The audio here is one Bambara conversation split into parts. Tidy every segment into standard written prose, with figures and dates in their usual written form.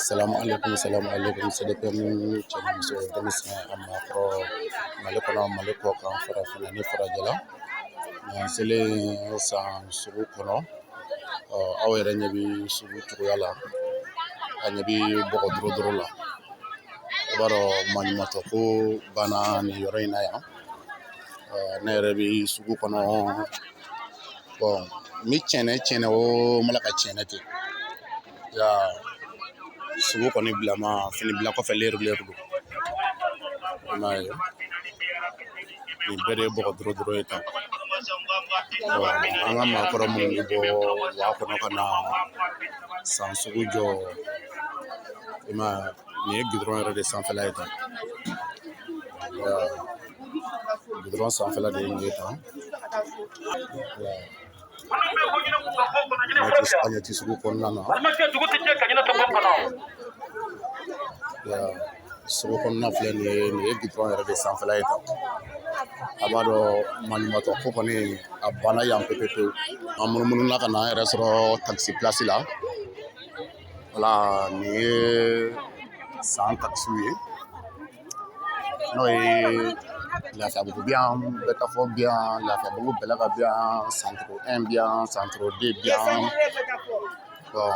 Salamu aleykum, salamu aleykum. CDPM cɛ ni muso, denmisɛn a maakɔrɔ, Mali kɔnɔ, Mali kɔ kan, farafinna ni farajɛla, nin selen san sugu kɔnɔ. Ɔ, aw yɛrɛ ɲɛ bɛ sugu cogoya la, a ɲɛ bɛ bɔgɔ dorodoro la. I b'a dɔn maɲumantɔ ko banna nin yɔrɔ in na yan. Ɔ, ne yɛrɛ bɛ sugu kɔnɔ. Bɔn, n bɛ cɛnɛ cɛnɛ o n b'a ka cɛnɛ ten ya. Sugu kɔni bilama fini bila kɔfɛ leru leru don. I m'a ye, nin bɛɛ de ye bɔgɔ dorodoro ye tan. An ka maakɔrɔ minnu bɛ bɔ wa kɔnɔ ka na san sugu jɔ, i m'a ye, nin ye gidɔrɔn yɛrɛ de sanfɛla ye tan. Gidɔrɔn sanfɛla de ye nin ye tan. An ɲɛ ti sugu kɔnɔna na. Sugu kɔnɔna filɛ nin ye, nin ye gidɔrɔn yɛrɛ de sanfɛla ye tan. A b'a dɔn maɲumantɔ ko kɔni a banna yan pewu pewu. An munumununa ka na an yɛrɛ sɔrɔ takisi pilasi la. Wala, nin ye san takisiw ye, n'o ye Lafiyabugu bi yan, Bɛkafɔ bi yan, Lafiyabugu Bɛlɛka bi yan, Centre 1 bi yan, Centre 2 bi yan. Bon,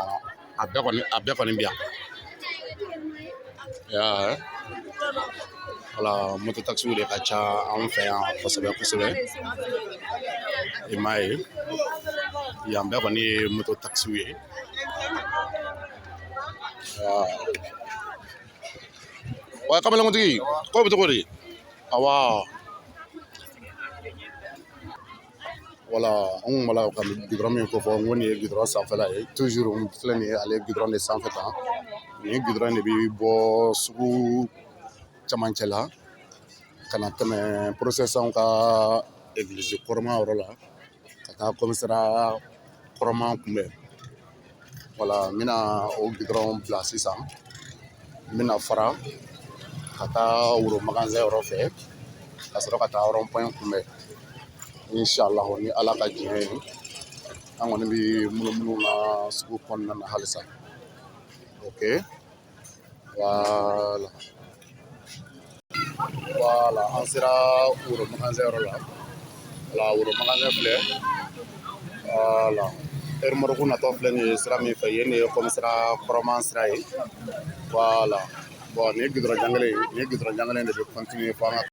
a bɛɛ kɔni bi yan. Ya, wala, moto takisiw de ka ca an fɛ yan kosɛbɛ kosɛbɛ. I m'a ye, yan bɛɛ kɔni ye moto takisiw ye. Wa kamalenkutigi ko bɛ cogo di? Awa, wala, an kun b'a la ka gidɔrɔn min ko fɔ, n ko nin ye gidɔrɔn sanfɛla ye. Toujours n filɛ nin ye, ale gidɔrɔn de sanfɛ tan. Nin ye gidɔrɔn de bɛ bɔ sugu camancɛ la ka na tɛmɛ protestantw ka egilizi kɔrɔma yɔrɔ la ka taa commissariat kɔrɔma kunbɛn. Wala, n bɛna o gidɔrɔn bila sisan, n bɛna fara ka taa woro magasin yɔrɔ fɛ ka sɔrɔ ka taa rond point kunbɛn, inshallah, ni Ala ka diɲɛ ye. An kɔni bɛ munumunu na sugu kɔnɔna na halisa. Ok, voilà, voilà, an sera woro magasin yɔrɔ la. Wala, woro magasin filɛ. Wala, remorque natɔ filɛ nin ye sira min fɛ yen, nin ye commissariat kɔrɔman sira ye. Wala, bon, nin ye gidɔrɔn jan kelen ye, nin ye gidɔrɔn jan kelen de bɛ continuer fo an ka